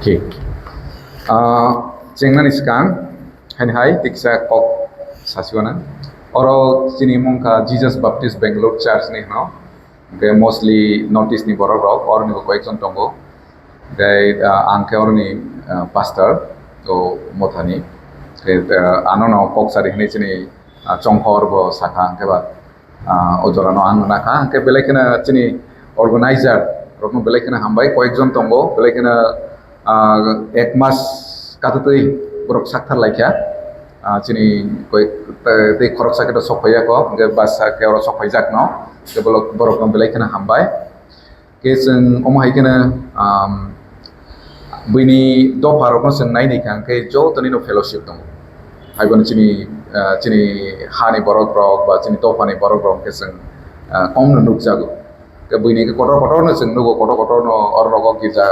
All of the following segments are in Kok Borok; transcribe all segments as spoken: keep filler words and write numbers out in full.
Thik. Ah, chengnani swkang, haini hai tiksa kok sasiwana. Oro chini mungkha Jesus Baptist Bangalore Church ni hino. Hingke mostly North East ni borok rok, oro ni bo koyekjon tongo. Hingke, ah, ang khe oro ni, ah, pastor, to mothani. Hingke, ah, ano no kok sari hinwi chini, ah, chongkhor bo sakha, hingke ba Ah, o jorano ang nakha, hingke belai kheno chini organizer rokno belai kheno hambai, koyekjon tongo, belai kheno, ah, ek mas katutwi borok sakthar laikha. Ah, chini koi, tei, tei khoroksa khe to sok phaiya kho, hingke basa khe oro sok phaijakno, tei borok, borokno belai kheno hambai. Khe chwng omo hai kheno, um, buini dopha rokno chwng nai nai kha, hingke joto nino fellowship tongo. Hai bono chini, ah, chini hani borok rok ba chini dopha ni borok rok hingke chwng, ah, kong no nukjago. Hingke buini hingke kotor kotor no chwng nugo, kotor kotor no oro rogo girja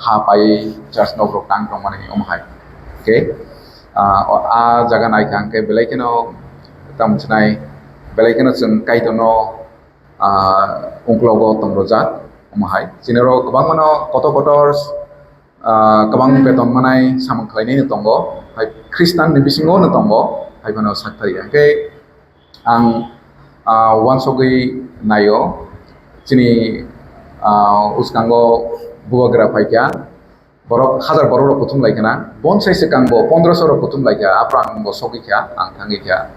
ha pai church nok rok tang tong mani omo hai. Hingke, ah, o, ah, jaga nai kha hingke belai kheno tamo chinai belai kheno chwng Kaitor no ah, ungklogo tong rojak, omo hai. Chini oro kwbangmano kotor kotor, ah, kwbang beton manai samung khlainai no tongo, hai Khristan ni bisingo no tongo, hai phano sakthari. Hingke ang, ah, uansugwi naio, chini, ah, uskango bubagra phaikha, borok hajar borok rok kuthum lai khna, bonsai swkang bo pondroso rok kuthum lai kha, aphuru ang bo sogwi kha, ang thangwi kha.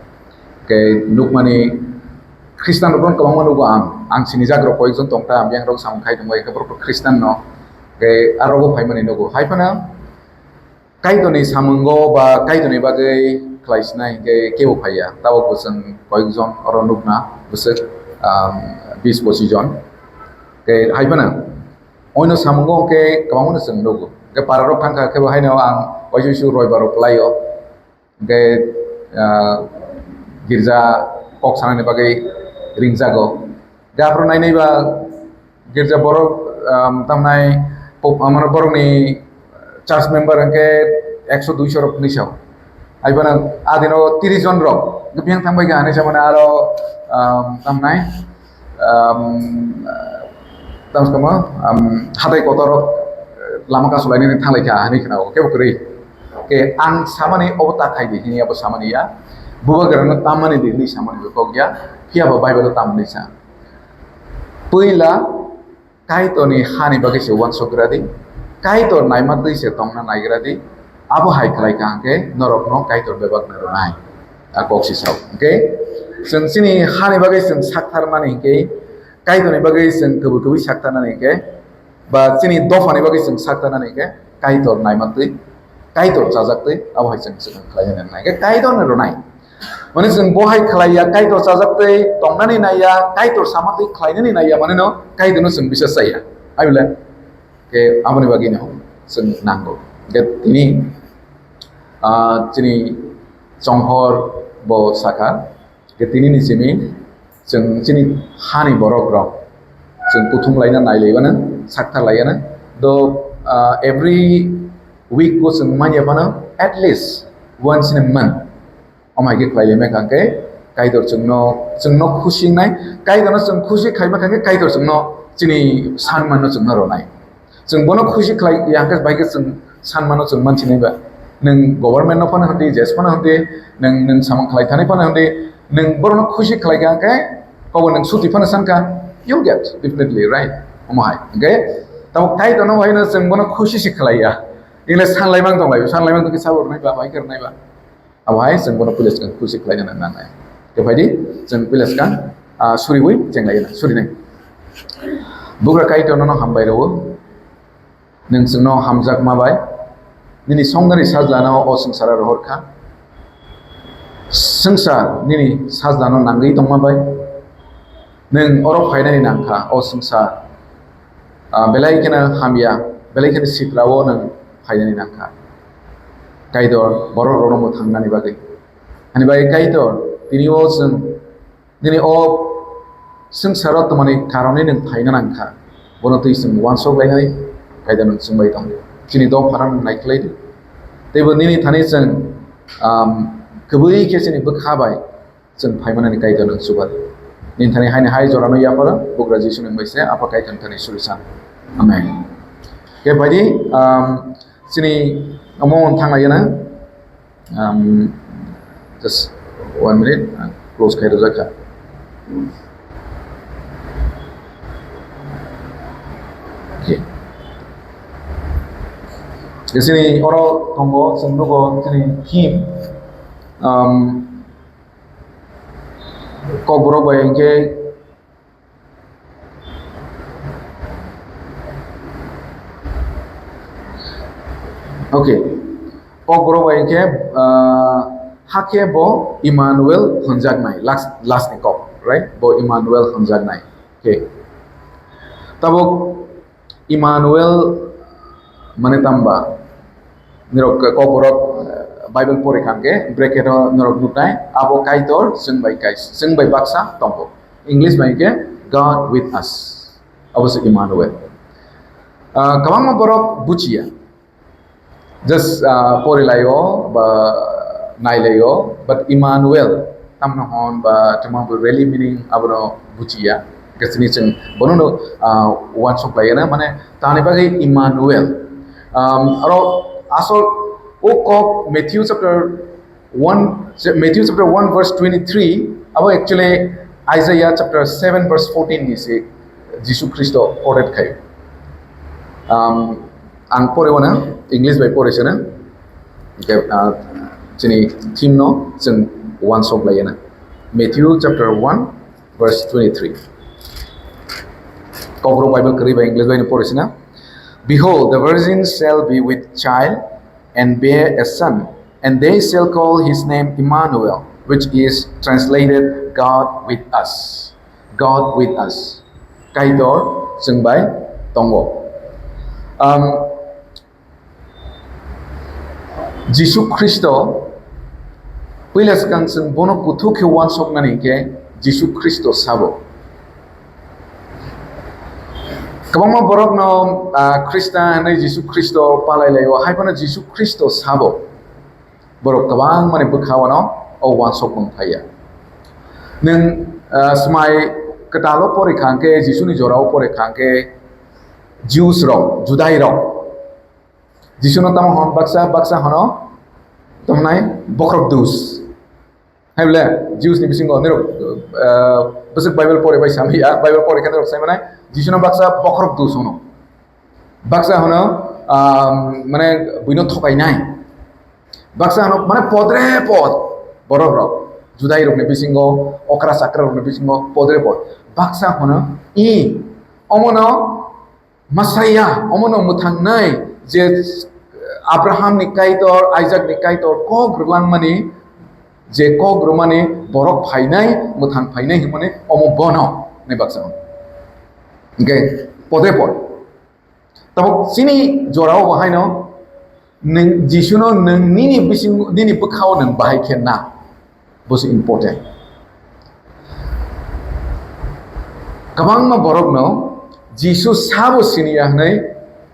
Khe nukmani Khristan rok kwbangma nugo ang, ang sinijak rok koyekjon tongkha, ang yang rok samung khai tongbai khe borok rok Khristan no, khe aro bo phaimani nugo. Hai phano Kaitorni samungo ba Kaitorni bagwi khlai sinai hingke kebo phaiya, tabok bo chwng koyekjon oro nukna bwswk, um, bis pochis jon. Khe hai phano Oino samungo hwnkhe kwbangmano chwng nugo. Hwnkhe pararok thangkha khe bo haino ang waisa waisa roibaro kwlaio. Hwnkhe, ah, girja kok sanani bagwi ringjago. Hwnkhe aphuru nainaiba girja borok, um, tamnai pop-, mane borokni church member hwnkhe ekso duiso rok hinwi sao. Hai phano a dino tiris jon rok biyang thangbai kha hinwi sa mane aro, um, tamnai um, tamo kamo, um, hatai kotor rok lama kasulainani thanglai kha hinwi khna o kebo kwrwi. Ke ang samani obo ta khai di hini abo samani ya. Bubagrano tamani di hinwi samani bo kok ya. Phiya bo Bible o tamni sa. Puila Kaitorni hani bagwi se uansuk gra di. Kaitor naima twi se tongna naigra di. Abo hai khlai kha hwnkhe norokno Kaitor bebak na rwnai. A kok si sao. Hwnkhe chwng chini hani bagwi chwng saktharmani hwnkhe, Kaitorni bagwi chwng kwbwi kwbwi saktharnani hwnkhe, ba chini dophani bagwi chwng saktharnani hwnkhe, Kaitor naima twi, Kaitor chajak twi, abo hai chwng swkang khlainani nangnai. Hwnkhe Kaitorni rwnai. Mane chwng bo hai khlai ya, Kaitor chajak twi tongnani nai ya, Kaitor sama twi khlainani nai ya, mane no Kaitorno chwng bisas cha ya. Ai bole? Khe aboni bagwi no chwng nango. Hwnkhe tini, ah, chini chonghor bo sakha, hwnkhe tini ni simi chwng chini hani borok rok chwng kuthum laina nai lai mano, sakthar lai mano. Do, ah, every week o chwng manya phano at least once in a month. Omo hai khe khlai lai kha khe Kaitor chwngno, chwngno khusi wngnai, Kaitorno chwng khusi khaima kha khe Kaitor chwngno chini sanmano chwngno rwnai. Chwng bono khusi khlai ya hwnkhe bai khe chwng sanmano chwng mansinai ba. Nwng government no phano hwndi, jes phano hwndi, nwng, nwng samung khlai thani phano hwndi, nwng borokno khusi khlai kha hwnkhe kobo nwng suti phano san kha, you get definitely right. Omo hai. Hwnkhe tamo Kaitorno bai no chwng bono khusi se khlai ya. Engle san lai mang tong lai, san lai mang tong khe sabo rwnai ba, bai khe rwnai ba. Abo hai chwng bono puila swkang khusi khlaina nangnai. Tei phaidi chwng puila swkang, ah, suriwi cheng laina, surinai. Bugra Kaitor nono hambai rwo. Nwng chwngno hamjakma bai. Nini songdari sajlano o swngcharo rohor kha. Swngchar nini sajlano nangwi tongma bai. Nwng oro phainani nangkha o swngchar. Ah, belai kheno hamya, belai kheno sitrao nwng phainani nangkha. Kaitor borok rokno mwthangnani bagwi. Ani bagwi Kaitor, tini o chwng, nini o swngcharo tongmani karonwi nwng phaina nangkha. Bono twi chwng uansuk lainai, Kaitor nwng chwngbai tongo. Chini dopharano nwng naikhlai di. Teibo nini thani chwng, um, kwbwi khe chini bwkha bai chwng phaimanani Kaitor nwng chuba di. Nini thani haini hai jorano yapharo, bugra Jisu nwng bai se, Apha Kaitor thani suri san. Amen. Khe baidi, um, chini omo thanglaiyana. Um, just one minute, uh, close khai rwjak kha. Okay. Chini oro tongo, chwng nugo chini theme, um, Kokborok bai hwnkhe, okay, Kokborok bai hwnkhe, ah, hakhe bo Emmanuel hwnjaknai, last, last ni kok, right? Bo Emmanuel hwnjaknai. Okay. Tabuk Emmanuel mane tamba? Nirok Kokborok, eh, Bible pori kha hwnkhe bracket o nirok nuknai, abo Kaitor chwng bai kais-, chwng bai baksa tongo. English bai hwnkhe God with us. Abo se Emmanuel. Ah, kwbangma borok buchiya. Just, ah, porilaio ba nailaio, but Emmanuel tamno hwn ba tongma bo really meaning abono buchiya. Kesini chwng bono no, ah, uansuk laiyana, mane tani bagwi Emmanuel. Um, aro asol o kok Matthew chapter one, Matthew chapter one verse twenty-three, abo actually Isaiah chapter seven verse fourteen ni se Jisu Khristo quoted khai. Um, ang pore wana, English bai pore sana. Okay, uh, chini theme no chwng uansuk laiyana. Matthew chapter one verse twenty-three. Kokborok Bible kwrwi bai English bai no pore sana. "Behold, the virgin shall be with child and bear a son, and they shall call his name Emmanuel, which is translated God with us." God with us. Kaitor chwng bai tongo. Um, Jisu Khristo puila swkang chwng bono kuthuk khe uansuknani hwnkhe Jisu Khristo sabo. Kwbangma borokno, ah, Khristan hwnwi Jisu Khristo palai laio, hai phano Jisu Khristo sabo. Borok kwbangmani bwkhao no o uansukmung phaiya. Nwng, ah, swmai kwtalo pori kha hwnkhe, Jisuni jorao pori kha hwnkhe, Jews rok, Judai rok, Jisuno tamo hwn baksa, baksa hwno, tamnai bokhorok dus. Hai bole, Jews ni bisingo nirok, ah, bwswk Bible pori bai samaya, Bible pori khe nirok sai manai, Jisuno baksa bokhorok dus hwno. Baksa hwno, ah, mane buino thokainai. Baksa hwno, mane podre pod, borok rok, Judai rok ni bisingo, okra chakra rok ni bisingo, podre pod. Baksa hwno, i, omono Messiah, omono mwthangnai je Abraham ni Kaitor, Isaac ni Kaitor, kok rwlangmani, je kok rwmani borok phainai, mwthang phainai hwnmani omo bono, hinwi baksa hwn. Hwnkhe, podre pod. Tabuk chini jorao bo haino, nwng Jisuno nwng nini bising, nini bwkhao nwng bahai khe na. Bo se important. Kwbangma borokno Jisu sabo siniya hwnwi,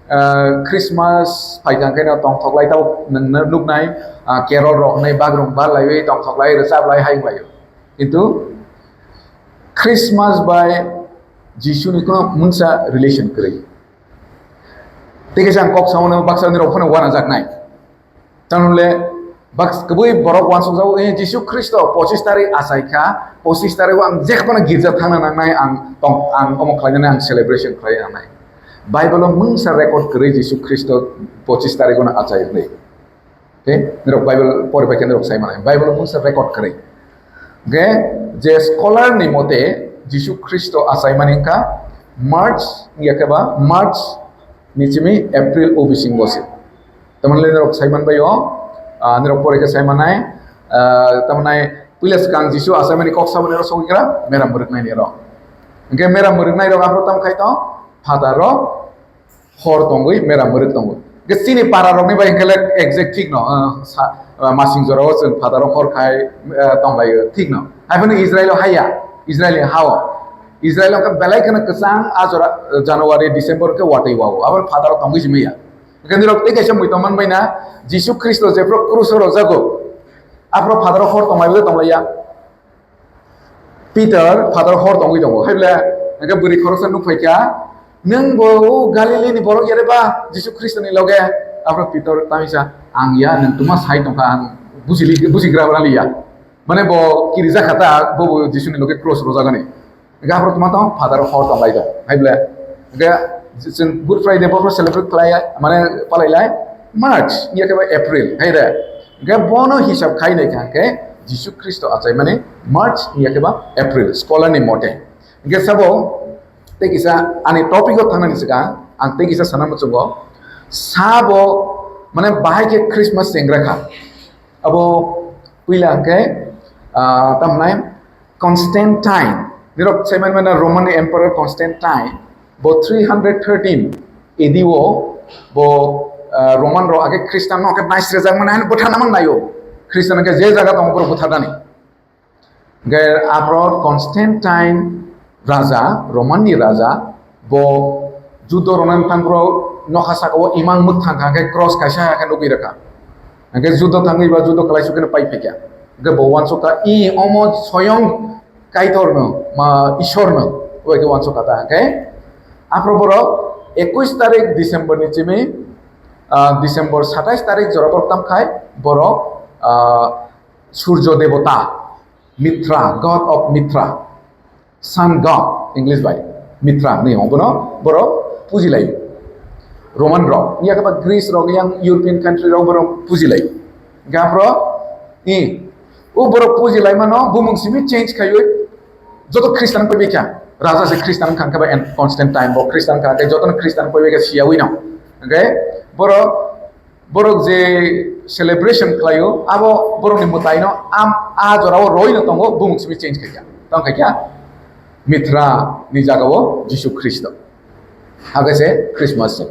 ah, Christmas phaikha khe no tongthok lai, tabuk nwng nuknai, ah, carol rok hwnwi bagrung bar laiwi tongthok lai, rwchap lai, hayung lai. Kintu Christmas bai Jisuni kono mungsa relation kwrwi. Tei kaisa ang kok sao no baksa ni rok phano uanajaknai. Tamole bak-, kwbui borok uansukjago, "Eh, Jisu Khristo pochis tarik achai kha, pochis tarik o ang je phano girja thangna nangnai, ang tong, ang omo khlainani ang celebration khlai nangnai." Bible o mungsa record kwrwi Jisu Khristo pochis tarik o no achai hwnwi. Okay? Nirok Bible pori bai khe nirok sai manai. Bible o mungsa record kwrwi. Okay? Je scholar ni mote Jisu Khristo achai mani wngkha March, ya khe ba March ni simi April o bisingo se. Tamoni le nirok saiman bai o, ah, nirok pore khe saimanai, ah, tamoni puila swkang Jisu achaimani kok saboni oro sogwi kra mera mwrwknai ni oro. Hwnkhe mera mwrwknai rok aphuru tam khai tong, phataro hor tongwi mera mwrwk tongo. Hwnkhe chini para rokni bai hwnkhe le exact thik no, ah, sa-, ah, masing jorao chwng phataro hor khai, ah, tonglaio thik no. Haiphano Israel o haya, Israel ni hao. Israel o hwnkhe belai kheno kwchang a jora, ah, January, December khe watwi wao. Abo phataro tongwi si maya. Hwnkhe nirok tei kaisa muitom manbai na, Jisu Khristo jephru krus o rwjago, aphuru phataro hor tonglai bai tonglaiya. Peter phataro hor tongwi tongo. Hai bole, hwnkhe bwrwi khoroksa nuk phai kha, Nwng bo o Galili ni borok yare ba Jisu Khristo ni loge? Aphro Pitor tamisa, "Ang ya, nwng tuma sai tongkha, ang bujili, bujigra rali ya." Mane bo kirija khata, bo bo Jisu ni loge cross rojagani. Ga aphro tuma tong, Father hor tong lai do. Hai ble. Ga chwng Good Friday bo celebrate khlai, mane palai lai March, ya ke ba April. Hai re. Ga bono hisab khai nai kha ke Jisu Khristo achai mane March, ya ke ba April. Scholar ni mote. Ga sabo tei kisa ani topic o thangnani swkang ang tei kisa sana muchungo. Sabo mane bahai khe Christmas chengra kha. Abo puila hwnkhe, ah, tamhnai Constantine. Nirok saiman mana Roman Emperor Constantine. Bo three hundred thirteen A D o bo, ah, Roman rok age Christian no khe naisrejak mani, hani bwtharna man naio. Christian khe je jaga tongo borok bwtharnani. Hingke aphro Constantine raja, Roman ni raja, bo judo rwna thangphro nokha saka o imang mwthang kha, hingke cross kaisa hakhe nugwi rwkha. Hingke judo thangwi ba judo kwlai sukhe pai phaikha. Hingke bo uansukha, "I omo soyong Kaitor no, ma Ishwar no," bai khe uansukha ta. Hingke aphro borok ekush tarik December ni chimi, ah, December satais tarik jora borok tam khai borok, ah, Surjo Debota, Mithra, God of Mithra, Sun God, English bai, Mithra, ni bono borok puji lai. Roman rok, ya kaba Greece rok, yang European country rok borok puji lai. Gapro, ni, o borok puji lai mano, bumung simi change khaiwi, joto Christian koi bikha, raja se Christian khan kaba and Constantine bo Christian khan, joto Christian koi bikha siyawi no. Okay, borok Borok je celebration khlaio, abo borokni mwtaino am-, a jorao roino tongo, bumung simi change khaikha. Tong khaikha Mithra ni jagao Jisu Khristo. Hakhe se Christmas se.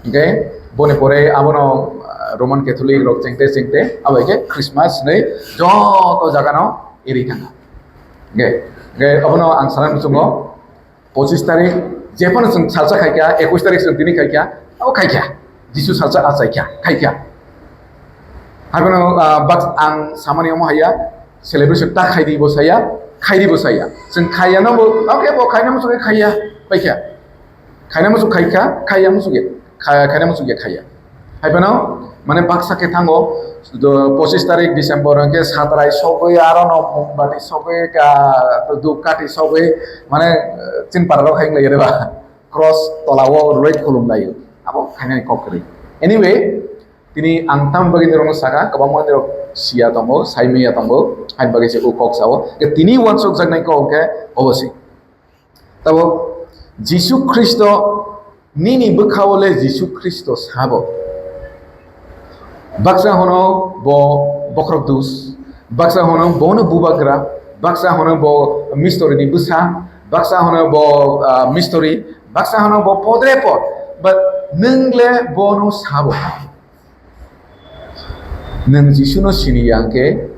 Hingke boni pore abono, ah, Roman Catholic rok chengte chengte abo khe Christmas hinwi joto jagano eri thangkha. Hingke, hingke abono ang sana muchungo, pochis tarik, jephano chwng salsa khaikha, ekush tarik chwng tini khaikha, abo khaikha. Jisu salsa achaikha, khaikha. Haibano, ah, bak ang samani omo haiya, celebration ta khaidi bo saya, khaidi bo saya. Chwng khaiya no bo, okay, bo khaina muchungo khaiya, paikha. Khaina muchung khaikha, khaiya muchungo, kha-, khaina muchungo khaiya. Haibano, mane baksa khe thango, do-, pochis tarik December hwnkhe satrai sogwi aro no mombati sogwi ka, dhupkati sogwi, mane, eh, chin pararo khaing lai reba. Cross tola o rwlai khulum lai. Abo khainani kok kwrwi. Anyway, tini ang tam bagwi nirokno saka, kwbangma nirok siya tongo, saimaya tongo, hain bagwi se o kok sao. Ke tini uansuk jaknai kok khe obo se. Tabo Jisu Khristo, nini bwkhao le Jisu Khristo sabo. Baksa hono bo bokhorok dus, baksa hono bono bubagra, baksa hono bo mistori ni bwsa, baksa hono bo, ah, mistori, baksa hono bo podre pod, but nwng le bono sabo. Nwng Jisu no sini ya hwnkhe,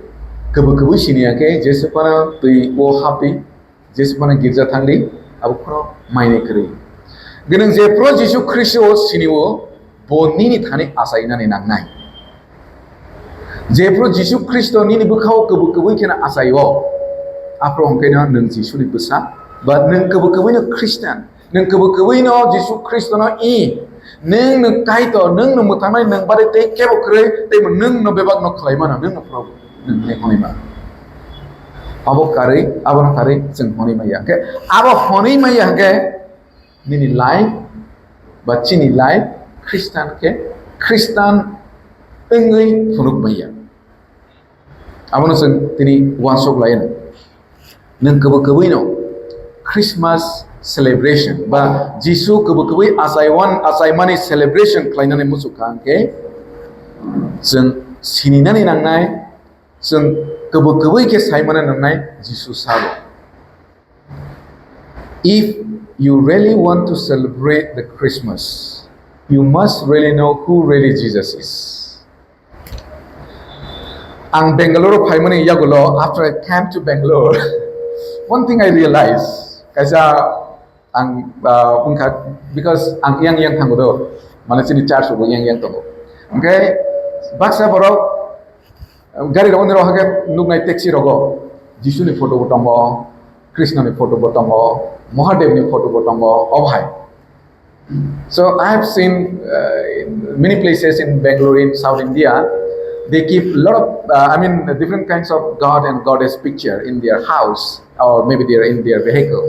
kwbwi kwbwi sini ya hwnkhe, Jesu phano twi o hapwi, Jesu phano girja thangdi, abo phano mainai kwrwi. Gwnang jephru Jisu Khristo o sini o, bo nini thani achainani nangnai. Jephru Jisu Khristo nini bwkhao kwbwi kwbwi kheno achai o, aphuru hwnkhe no nwng Jisuni bwsa, ba nwng kwbwi kwbwi no Christian. Nwng kwbwi kwbwi no Jisu Khristo no i, nwng nwng Kaitor, nwng nwng mwthangnai nwng bade tei kebo kwrwi, tei nwng no bebak no khlai mano, nwng no Probu, nwng hwnwi hwnwi mano. Abo karwi, abono karwi chwng hwnwi maya. Hwnkhe abo hwnwi maya hwnkhe nini life ba chini life Christian khe Christian wngwi phunuk maya. Abono chwng tini uansuk lai anw. Nwng kwbwi kwbwi no Christmas celebration ba Jisu kwbwi kwbwi achaiwan, achaimani celebration khlainani muchuk kha hwnkhe chwng sininani nangnai, chwng kwbwi kwbwi khe saimani nangnai Jisu sabo. If you really want to celebrate the Christmas, you must really know who really Jesus is. Ang Bangalore o phaimani yagulo, after I came to Bangalore, one thing I realized, kaisa ang, ah, wngkha, because ang yang yang thango do, mane chini church bo yang yang tongo. Hwnkhe baksa borok gari rok, rok hake nuknai taxi rogo Jisu ni photo bo tongo, Krishna ni photo bo tongo, Mahadev ni photo bo tongo, obo hai. So I have seen uh, in many places in Bangalore, in South India, they keep a lot of, uh, I mean, different kinds of god and goddess picture in their house or maybe they are in their vehicle.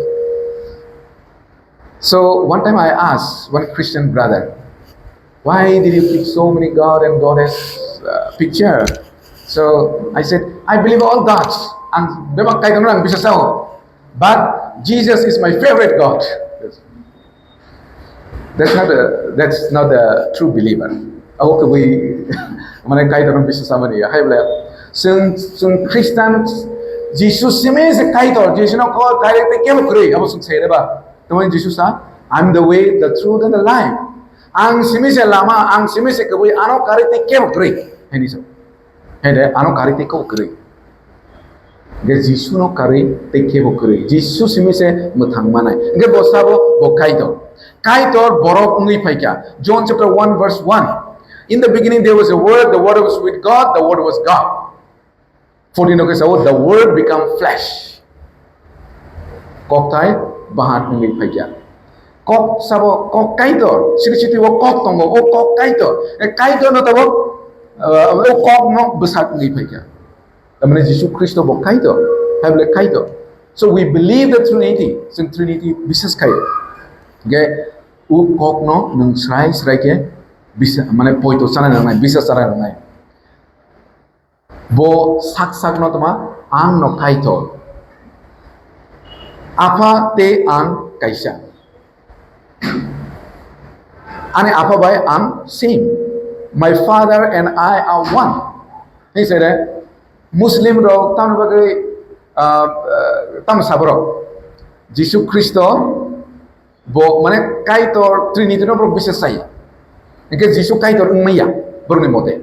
So one time I asked one Christian brother, "Why did you keep so many god and goddess uh, picture?" So I said, "I believe all gods. Ang bebak kaitor ang bisas sao, but Jesus is my favorite God." That's not a that's not a true believer. Abo kwbwi mane kaitor ang bisas samani ya hai bla. Sung sung Christian Jisu simi se kaitor, Jisu no ko kaitor te kemo kwrwi abo sung sai ba. Tamo Jisu sa, "I'm the way, the truth, and the life." Ang simi se lama, ang simi se kwbwi, ano karwi tei kebo kwrwi. Hini so. Hede, ano karwi tei kebo kwrwi. Ge Jisu no karwi tei kebo kwrwi. Jisu simi se mwthang manai. Ge bo sabo bo kaitor. Kaitor borok wngwi phaikha. John chapter one verse one. In the beginning there was a word, the word was with God, the word was God. Fourteen o khe sao, "The word become flesh." Kokthai bahan wngwi phaikha. Kok sabo, kok kaitor, siri siti o kok tongo, o kok kaitor. E kaitor no tabo, uh, o kok no bwsak wngwi phaikha. Tamani Jisu Khristo bo kaitor, hai bole kaitor. So we believe the Trinity, sing Trinity bisas kaitor. Ge u kok no nung srai srai khe bisa, mane poito chana nangnai, bisa chana nangnai. Bo sak sakno tma, "Ang no Kaitor. Apha tei ang kaisa. Ani Apha bai ang same. My Father and I are one." Hini sere Muslim rok tamni bagwi, ah, ah, tamo saborok Jisu Khristo bo mane Kaitor Trinity no borok bisas sai. Hingke Jisu Kaitor wngmaya borokni mote.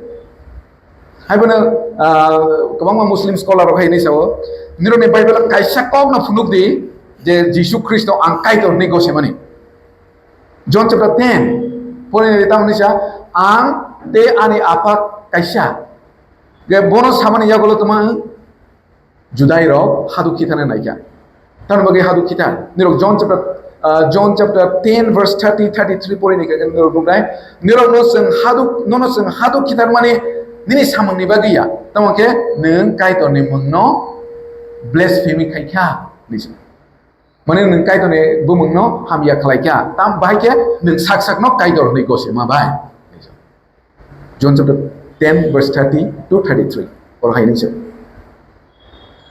Hai bono, ah, kwbangma Muslim scholar rok hai hinwi sao, "Nirokni Bible kaisa kok no phunuk di je Jisu Khristo ang Kaitor hinwi gosemani." John chapter ten, pori tamo hinwi sa, "Ang tei ani Apha kaisa." Ge bono samani yagulo tma Judai rok haduk khithana naikha. Tamni bagwi haduk khitha. Nirok John chapter, ah, John chapter ten verse thirty, thirty-three pori naikha, nirok nuknai. Nirok no chwng haduk, nono chwng haduk khithar mani nini samung ni bagwi ya. Tamo khe nwng Kaitor ni mung no blasphemy khai kha. Mane nwng Kaitor ni bumung no hamya khlai kha. Tam bahai khe nwng sak sak no Kaitor hwnwi gosima bai. John chapter ten verse thirty to thirty-three. Oro hai hinwi se.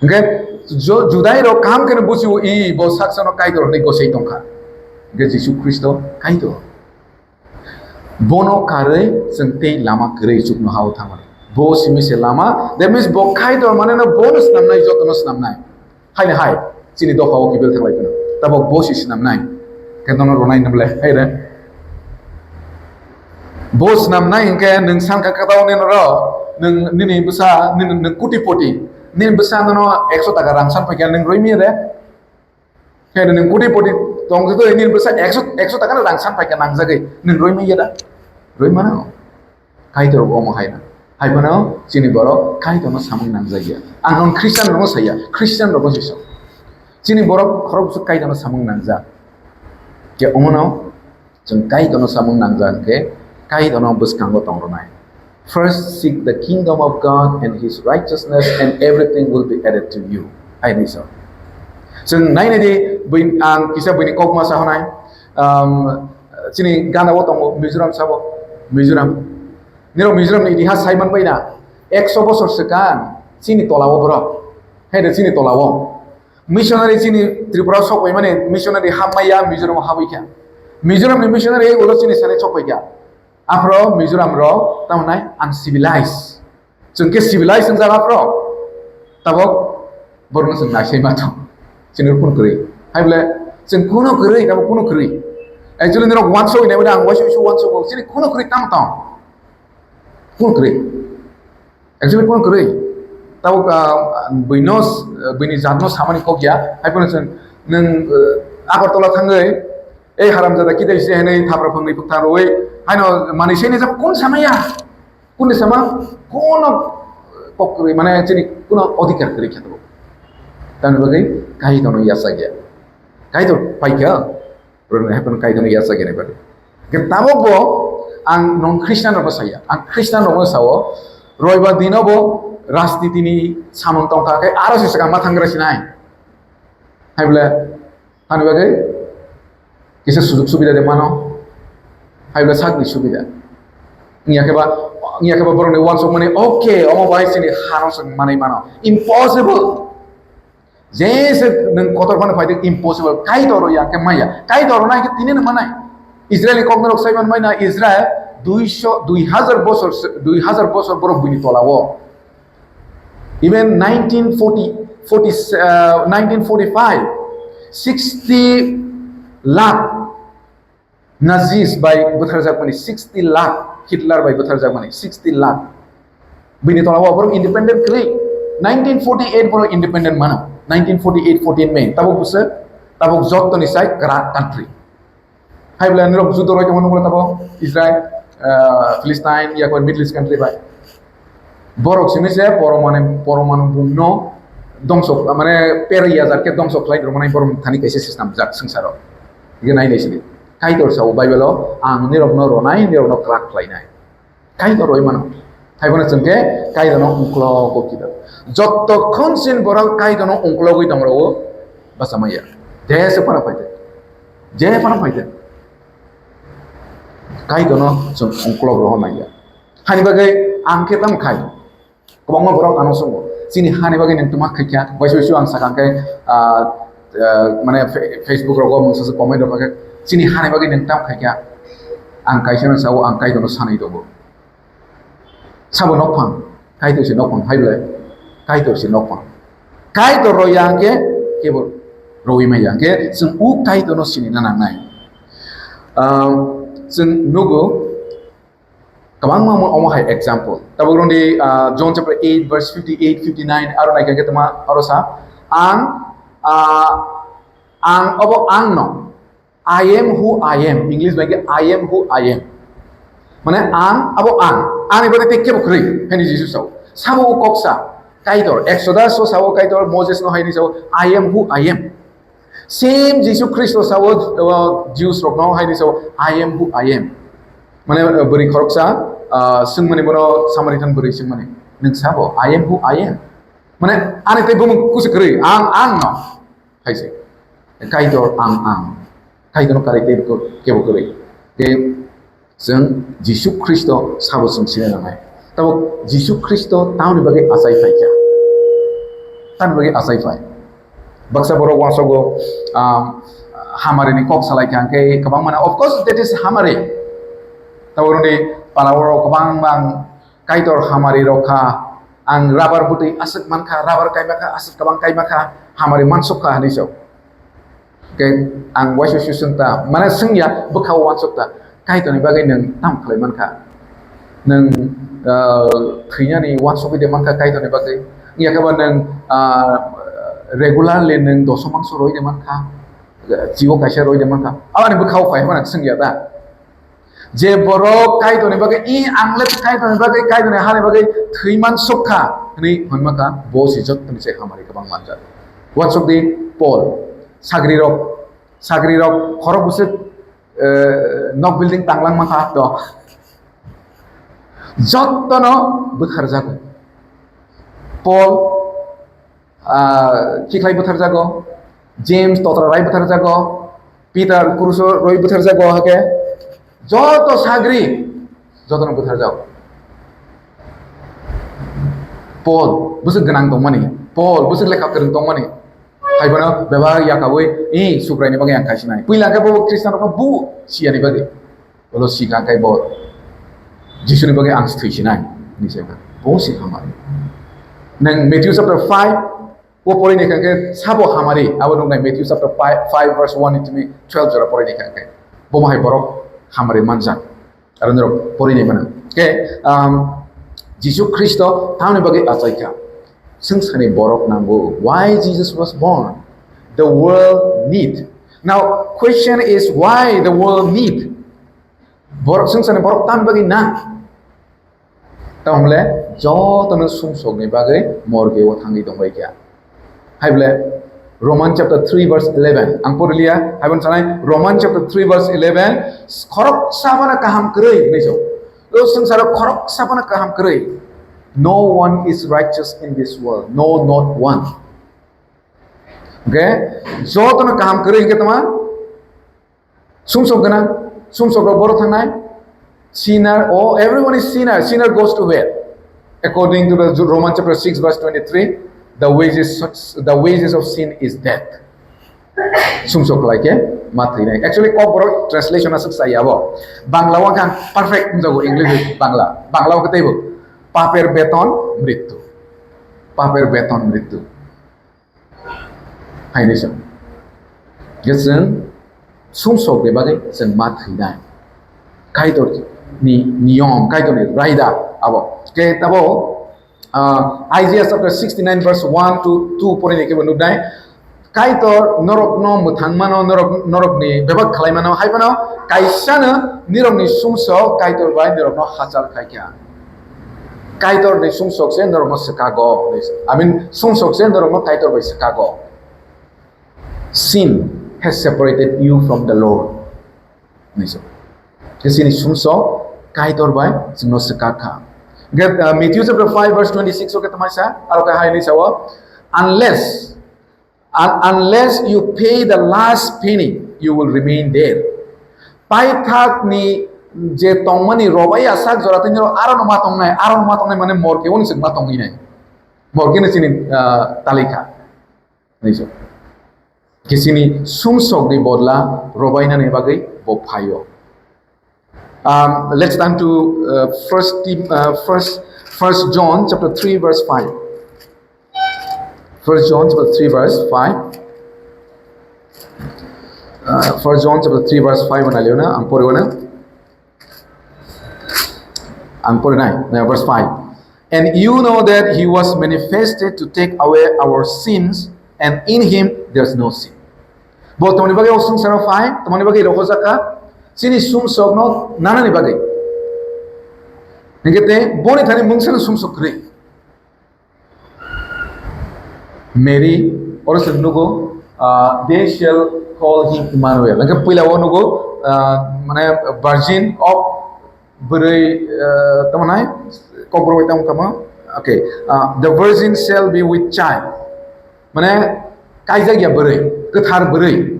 Hingke Jo-, Judai rok kaham khe bujiwo, "I bo saksa no Kaitor hwnwi gosei tongkha." Hingke Jisu Khristo Kaitor. Bono karwi chwng tei lama kwrwi chukno hao thangmani. Bo simi se lama, that means bo Kaitor mane no bono snamnai, jotono snamnai. Haino hai, chini dopha o kiphil thanglai phano. Tabok bo si snamnai. Khe nono rwnai hwnle, hai re. Bo snamnai hwnkhe nwng sankha kwtal nini ro, nwng nini bwsa, nini, nwng kotipoti. Nini bwsa nono ekso taka rang san phaikha, nwng rwi manya de? Hai re, nwng kotipoti tong khe nini bwsa ekso, ekso taka rang san phaikha nangjagwi, nwng rwi manya da? Rwi mano. Kaitor omo hai na. Hai phano chini borok Kaitorno samung nangjak ya. Ang non Christian rokno saya, Christian rokno sisa. Chini borok khorok bwswk Kaitorno samung nangjak. Khe omono chwng Kaitorno samung nangjak hwnkhe Kaitorno bwskango tong rwnai. "First seek the kingdom of God and his righteousness and everything will be added to you." Hai ni so. Chwng nai nai di, bui-, ang kisa buini kok ma sa hwnai. Um, chini gana o tongo Mizoram sabo. Mizoram. Nirok Mizoram ni itihas sai man bai na. Ekso bosor swkang chini tola o borok. Hai de chini tola o. Missionary chini Tripura o sok bai mani missionary hamya Mizoram o habwi kha. Mizoram ni missionary ulo chini sani sok bai kha. Aphro Mizoram rok tamo nai uncivilized. Chwng khe civilized wngjak aphro. Tabok borokno chwng naisai ma thung. Chini rok kunu kwrwi. Hai bole chwng kunu kwrwi, tabok kunu kwrwi. Actually nirok uansuk nai bole ang uansuk uansuk uansuk chini kunu kwrwi tamo tong. Kunu kwrwi. Actually kunu kwrwi. Tabok, ah, buino, buini jatno samani kok ya. Hai phano chwng nwng, ah, Agartala thangwi, "Ei haramjada kidai se," hinwi thapra phangni bwkha rwi. Haino manwi se hinwi jabo kun samaya. Kuni sama kuno kok kwrwi, mane chini kuno odhikar kwrwi khe tabok. Tamni bagwi Kaitorno yachak ya. Kaitor paikha, borokni hai phano Kaitorno yachak ya nai bagwi. Ke tabok bo ang non Christian rokno saya, ang Christian rokno sao, roibar dino bo rajniti ni samung tongkha khe aro se swkang ma thanggra sinai. Hai bole, hani bagwi kisa sujuk subida de mano. Hai bole sakni subida. Ngiya khe ba, ngiya khe ba borokni uansuk mani, okay, omo bai sini hano swng manai mano. Impossible. Jese nwng kotor phano phaidi impossible. Kaitor rw yang khe maya. Kaitor rw nai khe tini no manai. Israel ni kok norok sai man mai na Israel duisho, dui hazar bosor, dui hazar bosor borok buini tola o. Even nineteen forty, forty, uh, nineteen forty-five, sixty lakh Nazis bai bwtharjakmani, sixty lakh, Hitler bai bwtharjakmani, sixty lakh. Bini tola o borok independent kwrwi. Nineteen forty-eight borok independent mano. Nineteen forty-eight fourteen May. Tabuk bwswk, tabuk jottoni sai kwrak country. Hai bwlai nirok judo roi tongma nukla tabuk Israel, ah, Philistine, yakbar Middle East country bai. Borok simi se poromani, poromani bomno dongso, mane per yajar khe dongso khlai rwmani borok thani kaisa system jak swngcharo. Ige nai nai sini. Kaitor sao Bible o, "Ang nirokno ronai, nirokno kwrak khlainai." Kaitor roi mano. Haibono chwng khe Kaitorno ungklogo kido. Jotto khonsin borok Kaitorno ungklogwi tong rwo, basa maya. Je se phano phaide. Je phano phaide. Kaitorno chwng ungklog rwo maya. Hani bagwi ang khe tamo khai. Kwbangma borok ano songo. Chini hani bagwi nwng tuma khaikha. Waisa waisa ang sakha khe, ah, ah, mane Fe-, Facebook rogo mungsa se comment rok khe. Chini hani bagwi nwng tamo khaikha. Ang kaisa no sao, ang Kaitorno sanai tongo. Sabo nokphang, Kaitor se nokphang hai bwlai, Kaitor se nokphang. Kaitor roi yang khe kebo roi mai yang khe chwng u Kaitorno sinina nangnai. Ah, chwng nugo kwbangma omo, omo hai example. Tabuk roni, ah, John chapter eight verse fifty-eight, fifty-nine aro nai khe tongma aro sa, ang, ah, ang obo ang no. "I am who I am." English bai khe, "I am who I am." Mane ang, abo ang. Ani bade tei kebo kwrwi, hini Jisu sao. Sabo o kok sa, Kaitor. Exodus o sao Kaitor, Moses no haini sao, "I am who I am." Same Jisu Khristo sao, uh, Jews rok no haini sao, "I am who I am." Mane, uh, bwrwi khoroksa, uh, swngmani bono Samaritan bwrwi swngmani. Nwng sabo, "I am who I am." Mane ani tei bumung kusi kwrwi, ang, ang no. Hai se. Kaitor ang ang. Kaitorno karai tei kebo kwrwi. Tei chwng Jisu Khristo sabo chwng sina nangnai. Tabuk Jisu Khristo tamoni bagwi achai phaikha. Tamoni bagwi achai phai. Baksa borok uansogo, um, hamarini kok salai kha hwnkhe kwbang mano. Of course, that is hamari. Tabuk roni para oro kwbang bang Kaitor hamari rok kha, ang rubber bwtwi aswk mankha, rubber kaimakha, aswk kwbang kaimakha, hamari mansukha hinwi sao. Khe ang waisa swisung ta, mane swngya, bwkha o uansuk ta, Kaitorni bagwi nwng tamo khlai mankha? Nwng, ah, thwinani uansugwi de mankha Kaitorni bagwi? Wngya khe ba nwng, ah, regularly nwng doso mangso roi de mankha, chibo kaisa roi de mankha? Aboni bwkha o phai phano swngya ta? Je borok Kaitorni bagwi, "I, ang le Kaitorni bagwi, Kaitorni hani bagwi thwi man sukha," hwnwi hwnma kha, bo se jottoni se hamari kwbang manjak. Uansuk di Paul, sagri rok, sagri rok khorok bwswk, eh, nok building tanglang mankha to. Jottono bwtharjago. Paul, ah, khiklai bwtharjago, James totra rai bwtharjago, Peter kuruso roi bwtharjago, hake joto sagri jotono bwtharjago. Paul bwswk gwnang tongmani, Paul bwswk lekha kwrwng tongmani, haibono bebak yakaui, "I, Subraini bagwi ang kaisinai." Puila khe bo Khristian rokno bu siyani bagwi. Ulo sikha khe bo Jisuni bagwi ang thwisinai hinwi sa kha. Bo se hamari. Nwng Matthew chapter five o porinai kha khe sabo hamari. Abo nuknai Matthew chapter five, five verse one ni twelve jora porinai kha khe. Bo hai borok hamari manjak. Aro norok porinai mano. Khe, um, Jisu Khristo tamoni bagwi achaikha. Swngcharni borok nango. Why Jesus was born? The world need. Now, question is why the world need? Borok swngcharni borok tamni bagwi nang? Tamle jotono sumsokni bagwi morgue o thangwi tongbai kha. Hai bole Roman chapter three verse eleven. Ang poriliya, haibon sanai, Roman chapter three verse eleven, khorok sabana kaham kwrwi hinwi so. O swngcharo khorok sabana kaham kwrwi. No one is righteous in this world. No, not one. Okay? Jotono kaham kwrwi hingke tama? Sumsok gana, sumsok rok boro thangnai. Sinner, oh, everyone is sinner. Sinner goes to hell. According to the Roman chapter six verse twenty-three, the wages, the wages of sin is death. Sumsok khlai khe ma thwinai. Actually, Kokborok translation aswk chaya bo. Bangla o khan perfect wngjago, English, Bangla. Bangla o khe teibo paper beton mrittu. Paper beton mrittu. Haini se. Khe chwng sumsok ni bagwi chwng ma thwinai. Kaitor ni niyom, Kaitor ni raida abo. Khe tabo, ah, Isaiah chapter sixty-nine verse one to two pore ni kebo nuknai. Kaitor norokno mwthangmano, norok, norokni bebak khlaimano, hai phano kaisano nirokni sumsok Kaitor bai nirokno hachal khaikha. Kaitor ni sumsok se norokno swkago. I mean, sumsok se norokno Kaitor bai swkago. Sin has separated you from the Lord. Hinwi sa. Khe chini sumsok Kaitor bai chwngno swkak kha. Hwnkhe, uh, Matthew chapter five verse twenty-six o khe tamaisa, aro khe hai hinwi sao, "Unless, un-, unless you pay the last penny, you will remain there." Paithakni je tongmani robai asak jora tei nirok aro no ma tongnai, aro no ma tongnai mane morke oni chwng ma tongwi nai. Morke no chini, ah, talikha. Hinwi sa. Khe chini sumsokni bodla robainani bagwi bo phaio. Um, let's turn to, uh, First Tim-, uh, First, First John chapter three verse five. First John chapter three verse five. Uh, First John chapter three verse five ang poriwo na. Ang porinai, uh, verse five. "And you know that he was manifested to take away our sins, and in him there's no sin." Bo tongni bagwi o swngcharo phai, tongni bagwi rohorjak kha, chini sumsokno nanani bagwi. Hingke te boni thani mungsano sumsok kwrwi. Mary, oro chwng nugo, ah, "They shall call him Emmanuel." Hingke puila o nugo, ah, mane virgin of bwrwi, ah, tamo nai, kokborok bai tamo kamo. Okay, ah, "The virgin shall be with child." Mane, kaijak ya bwrwi, kwthar bwrwi.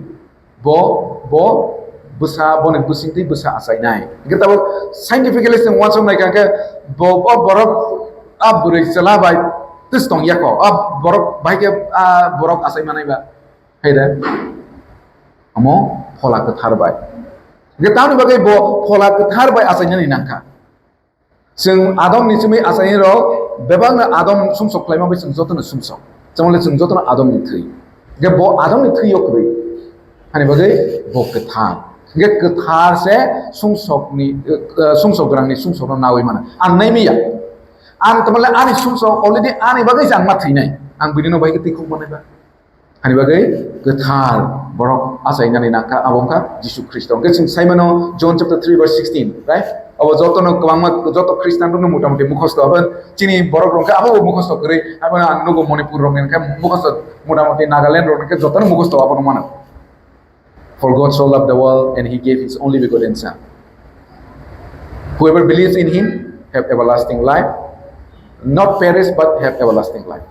Bo, bo bwsa, boni bwsing twi bwsa achainai. Hingke tabuk scientifically chwng uansuk nai kha khe bo, bo borok a bwrwi chwla bai twis tong ya kho. A borok bai khe a borok achai manai ba. Hai de. Omo phola kwthar bai. Hingke tamni bagwi bo phola kwthar bai achainani nang kha. Chwng Adomni chumui achainai rok bebakno Adam sumsok khlaima bai chwng jotono sumsok. Chwng le chwng jotono Adomni thwi. Hingke bo Adomni thwi o kwrwi. Hani bagwi bo kwthar. Hingke kwthar se sumsokni, eh, sumsok gwnangni sumsokno nawi mano. Ang nai miya. Ang tamo le ani sumsok already ani bagwi se ang ma thwinai. Ang bini no bai khe twi khuk manai ba. Hani bagwi kwthar borok achainani nangkha, abo wngkha Jisu Khristo. Hwnkhe chwng saimano John chapter three verse sixteen, right? Abo jotono kwbangma, joto Khristanrokno motamuti mukhosto, abo chini borok rok khe abo mukhosto kwrwi, abo ang nugo Manipur rok hwnkhe mukhosto, motamuti Nagaland rok hwnkhe jotono mukhosto abono mano. "For God so loved the world and he gave his only begotten Son. Whoever believes in him have everlasting life, not perish but have everlasting life."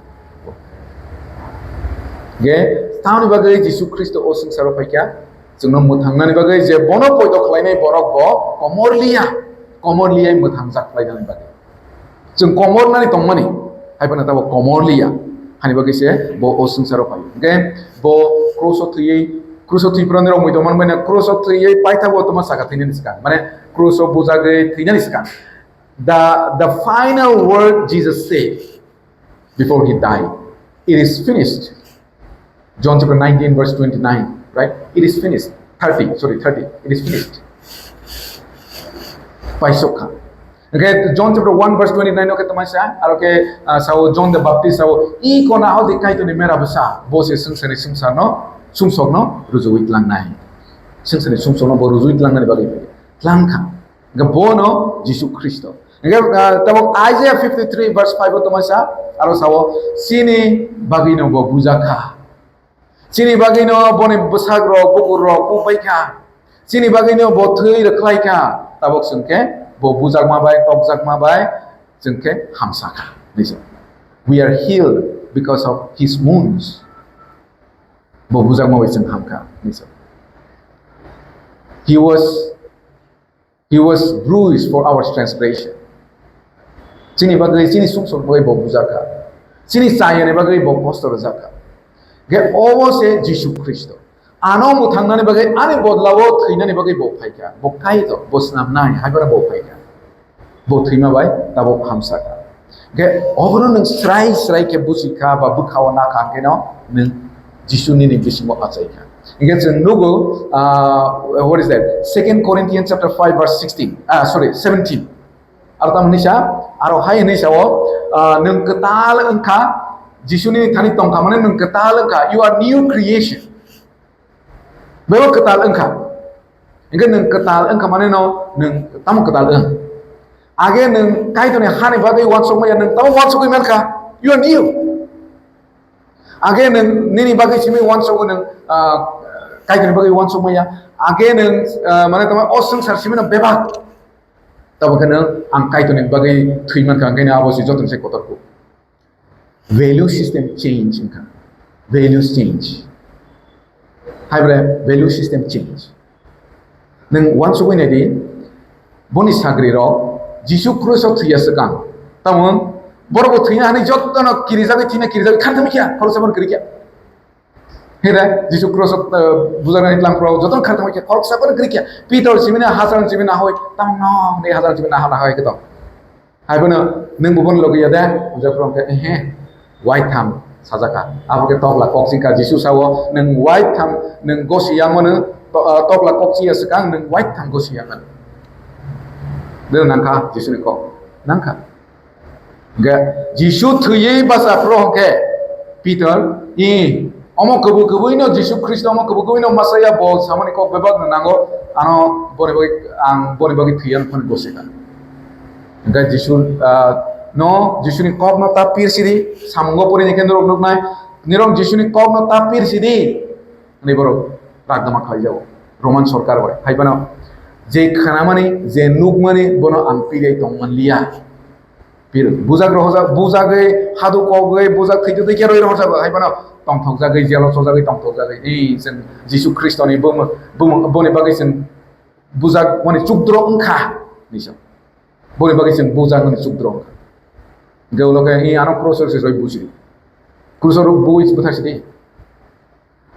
Ge, tamni bagwi Jisu Khristo o swngcharo phaikha, chwngno mwthangnani bagwi je bono poito khlainai borok bo komor liya, komor liyai mwthangjak khlainani bagwi. Chwng komor nani tongmani, hai phano tabo komor liya. Hani bagwi se bo o swngcharo phai. Hwnkhe bo kruso thwiwi, kruso thwi phano nirok muido manbai na, kruso thwiwi paithago tongma saka thwinani swkang. Mane kruso bujagwi thwinani swkang. The, the final word Jesus said before he died, "It is finished." John chapter nineteen verse twenty-nine, right? "It is finished." Thirty, sorry, thirty. "It is finished." Paisok kha. Okay, John chapter one verse twenty-nine, okay, tamaisa, aro ke, ah, sao John the Baptist sao, "I kona hodi Kaitorni mera bwsa, bo se swngcharni swngcharno, sumsokno rujuwi tlangnai." Swngcharni sumsokno bo rujuwi tlangnani bagwi tlang kha. Hingke bono Jisu Khristo. Hingke, ah, tabok Isaiah fifty-three verse five o tongma sa, aro sao, "Chini bagwino bo bujakha." Chini bagwino boni bwsakrok, bukurrok bubaikha. Chini bagwino bo thwi rwkhlaikha. Tabuk chwng khe bo bujakma bai, tokjakma bai, chwng khe hamsakha. Nijak. We are healed because of his wounds. Bo bujakma bai chwng hamkha. Nijak. He was He was bruised for our transgression. Chini bagwi, chini sumsok bagwi bo bujakha. Chini chayani bagwi bo kosto rwjakha. Ge obo se Jisu Khristo. Ano mwthangnani bagwi, ani bodlao thwinani bagwi bo phaikha. Bo Kaitor, bo snamnai, haibara bo phaikha. Bo thwima bai tabuk hamsakha. Hingke obono nwng srai srai khe buchikha ba bwkhao nakha hingke no nwng Jisu nini bisingo achaikha. Hingke chwng nugo, ah, what is that? Second Corinthians chapter five verse sixteen, ah, sorry, seventeen. Aro tamo hinwi sa, aro hai hinwi sao, ah, nwng kwtal wngkha, Jisu nini thani tongkha, mane nwng kwtal wngkha, you are new creation. Bebo kwtal wngkha. Hingke nwng kwtal wngkha mane no nwng tamo kwtal wng. Age nwng Kaitorni hani bagwi uansukmaya, nwng tamo uansugwi mankha. You are new. Age nwng nini bagwi simi uansugo nwng, ah, Kaitorni bagwi uansukmaya. Age nwng, ah, mane tamo o swngchar simi no bebak. Tamo khe nwng ang Kaitorni bagwi thwi mankha, hingke abo se joto se kotor kuk. Value system change wngkha. Values change. Hai bre, value system change. Nwng uansugwi naidi, boni sagrirok Jisu Khristo thwiya swkang. Tamo borok bo thwina hani jotono kirijagwi thwina kirijagwi khan thangkha, khoroksa bono kwrwikha. Hera, Jisu Khristo, eh, bujaknani tlang pro jotono khan thangkha, khoroksa bono kwrwikha. Pitor simina, hasan simina hoi, tamo no, ni hasan simina hana hoi kito. Hai bono, nwng bo bono logi ya de? Hwnjak phuru hwnkhe, ehe, waitham sajak kha. Abo khe tokla kokching kha. Jisu sao, nwng waitham, nwng gosi yangmano, to-, ah, tokla kokching ya swkang, nwng waitham gosi yangmano. Bino nangkha Jisuni kok? Nangkha. Hwnkhe Jisu thwiwi bacha phuru hwnkhe Pitor, i, Omo kwbwi kwbwino Jisu Khristo, omo kwbwi kwbwino Messiah bo samani kok bebak no nango, ano boni bagwi, ang boni bagwi thwiya phano gosi kha. Hingke Jisu, ah, no, Jisuni kok no ta pir sidi, samungo pori ni khe norok nuknai, nirok Jisuni kok no ta pir sidi, hwnwi borok rakdama khlai jago, Roman sorkar bai. Hai phano je khnamani, je nukmani, bono ang pirwi tong manliya. Pir, bujak rohorjak, bujagwi, hadu kogwi, bujak thwitu twi khe roi rohorjak, hai phano tongthokjagwi, jelo chojagwi tongthokjagwi. Ei, chwng Jisu Khristoni bumung, bumung, boni bagwi chwng bujak, mani chukdro wngkha, hinwi sa. Boni bagwi chwng bujak mani chukdro wngkha. Hwnkhe ulo khe, ei, ano cross-o se roi buji. Cross-o rok bui bwthar sidi.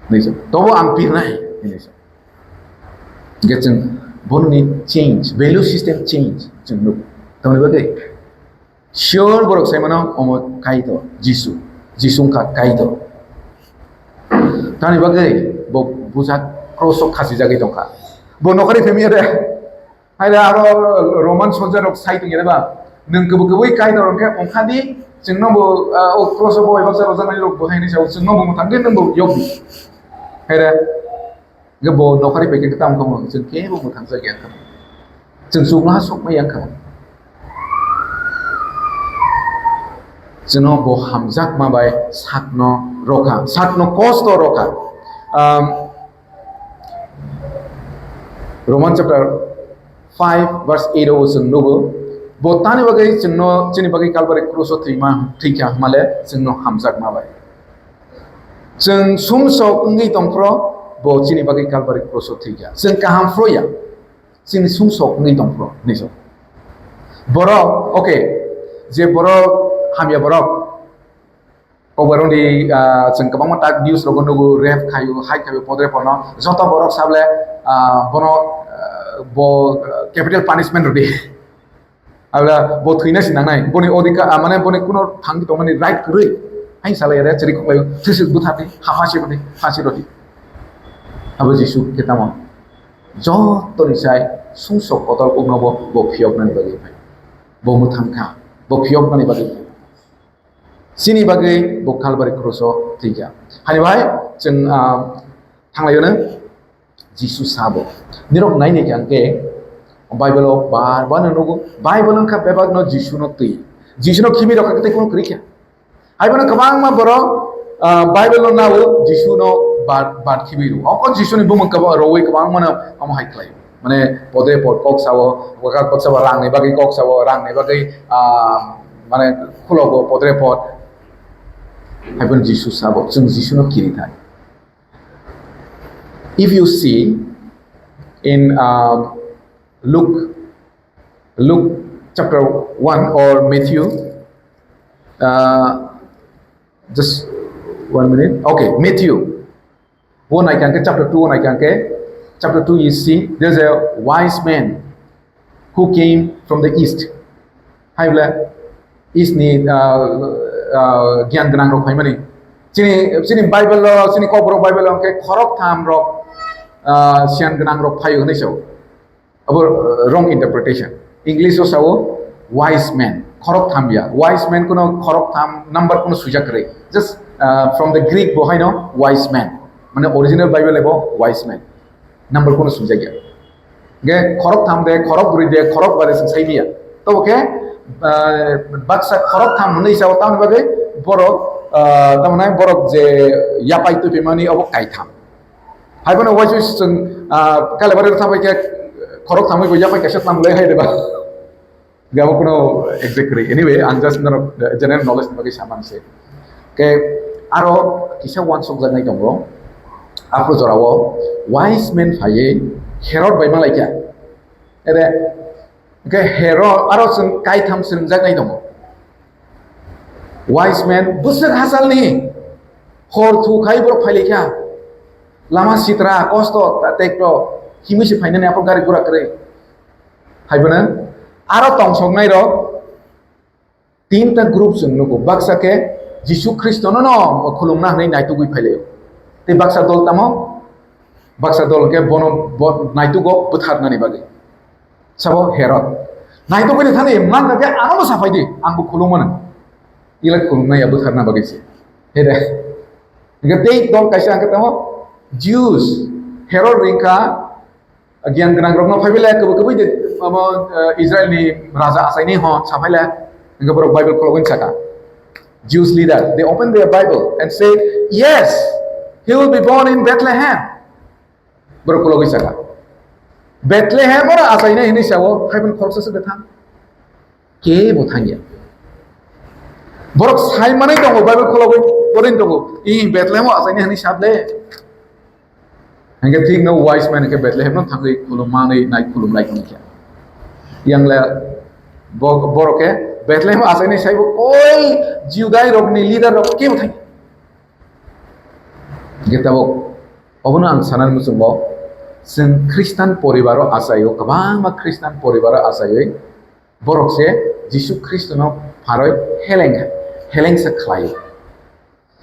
Hinwi sa. Tobo ang pirnai, hinwi sa. Hingke chwng borokni change, value system change chwng nuk. Tamoni bagwi? Sure borok sai mano omo Kaitor, Jisu. Jisu wngkha Kaitor. Tamoni bagwi bo bujak cross-o khasijagwi tongkha. Bo nokhorni phemiya de. Hai da aro Roman soldier rok sai tongya ba. Nwng kwbwi kwbwi Kaitor hwnkhe ongkha di, chwngno bo, ah, o cross-o bo bai baksa rojaknai rok bo hai hinwi sao, chwngno bo mwthang di, nwng bo yok di. Hai da, hwnkhe bo nokhari bai khe tamo khe chwng khe bo mwthang jak ya kha. Chwng chuknoha sokma yang kha. Chwngno bo hamjakma bai sakno rokha, sakno kosto rokha. Um, Roman chapter five verse eight o chwng nugo, bo tani bagwi chwngno chini bagwi Kalbari cross-o thwima, thwikha hwnmale chwngno hamjakma bai. Chwng sumsok wngwi tongphro, bo chini bagwi Kalbari cross-o thwikha. Chwng kaham phroya, chini sumsok wngwi tongphro, hinwi sa. Borok, okay, je borok hamya borok, Kokborok ni, ah, chwng kwbangma tak news rogo nugo, rape khaio, hai khaio, podre pono, joto borok sable, ah, bono, ah, bo, ah, capital punishment rwdi. Abla bo thwina si nangnai, boni odhikar, ah, mane boni kuno thangwi tongmani right kwrwi. Hai salai re, chiri koklaio, thwswk bwthati, ha phasi rwdi, phasi rwdi. Abo Jisu khe tamo. Joto ni sai sumsok kotor kokno bo, bo phiyoknani bagwi phai. Bo mwthang kha, bo phiyoknani bagwi phai. Chini bagwi bo Kalbari cross-o thwikha. Hani bai chwng, ah, thanglaiyo no Jisu sabo. Nirok naini khe ang khe Bible-o bar bar no nugo. Bible wngkha bebak no Jisu no twi. Jisu no khimi rok kha tei kuno kwrwi kha. Hai bono kwbangma borok, ah, Bible no nao Jisu no bad, bad khibi rw. O, o Jisuni bumung kwbang, rwui kwbang mano omo hai khlai. Mane podre pod kok sao, kok sao rangni bagwi kok sao, rangni bagwi, ah, mane khulogo podre pod. Hai phano Jisu sabo, chwng Jisuno kiri thai. If you see in, um, Luke, Luke chapter one or Matthew, uh, just one minute. Okay, Matthew. Wo naikang khe chapter two wo naikang khe, chapter two you see, there's a wise man who came from the east. Hai bole east ni, ah, ah, giyan gwnang rok phaimani. Chini, chini Bible lo, chini Kokborok Bible lo hwnkhe khorok tham rok, ah, siyan gwnang rok phaio hinwi sao. Abo, uh, wrong interpretation. English o sao wise man, khorok tham ya. Wise man kuno khorok tham number kuno swijak kwrwi. Just, uh, from the Greek bo haino wise man. Mane original Bible ebo wise man. Number kuno swijak ya. Ge khorok tham de, khorok bwrwi de, khorok ba de swng sai ya. To bo khe, uh, baksa khorok tham hwnwi sao tamni bagwi borok, uh, tamni borok je yapai twi phaimani obo kaitham. Hai phano waisa chwng, ah, Kalabari rok thabai khe khorok thamwi bo yapai kaisa tamo le hai de ba. Gabo kuno exact kwrwi. Anyway, ang just norok general knowledge ni bagwi saman se. Ke aro kisa wansuk jaknai tongo. Aphuru jorao wise men phaiwi Herod bai malaikha. Ede, hwnkhe Herod aro chwng kaitham swrwngjaknai tongo. Wise man bwswk hachalni hor thu khai borok phailaikha. Lama sitra, kosto, ta-, tekto, himwi se phainani aphuru gari gura kwrwi. Hai bono aro tongsoknai rok tinta group chwng nugo. Baksa khe Jisu Khristono no khulumna hwnwi naitugwi phailaio. Tei baksa dol tamo? Baksa dol khe bono bo naitugo bwtharnani bagwi. Sabo Herod. Naitugwi thani man khe ano bo saphai di, ang bo khulumano. Ila khulumna ya bwtharna bagwi se. Hede. Hingke tei dol kaisa hingke tamo Jews. Herod ringkha, giyan gwnang rokno phaibai le kwbwi kwbwi de, abo, eh, Israel ni raja achaini ho saphai le, hingke borok Bible kholobwi saka. Jews leader, they open their Bible and say, "Yes, he will be born in Bethlehem." Borok kholobwi saka. Bethlehem oro achainai hinwi sao, hai phano khoroksa se de thang. Kebo thangya. Borok sai manai tongo, Bible kholobwi porin tongo. I Bethlehem o achainai hinwi sable. Hingke thik no wise man khe Bethlehem no thangwi khulum manwi nai khulum lai tongkha. Yang le bo-, borok khe Bethlehem achainai saibo koi Judai rokni leader rok kebo thangya. Hingke tabuk obono ang sanani muchungo, chwng Khristan poribaro achaio, kwbangma Khristan poribaro achaiwi borok se Jisu Khristono pharoi heleng, helengsa khlaio.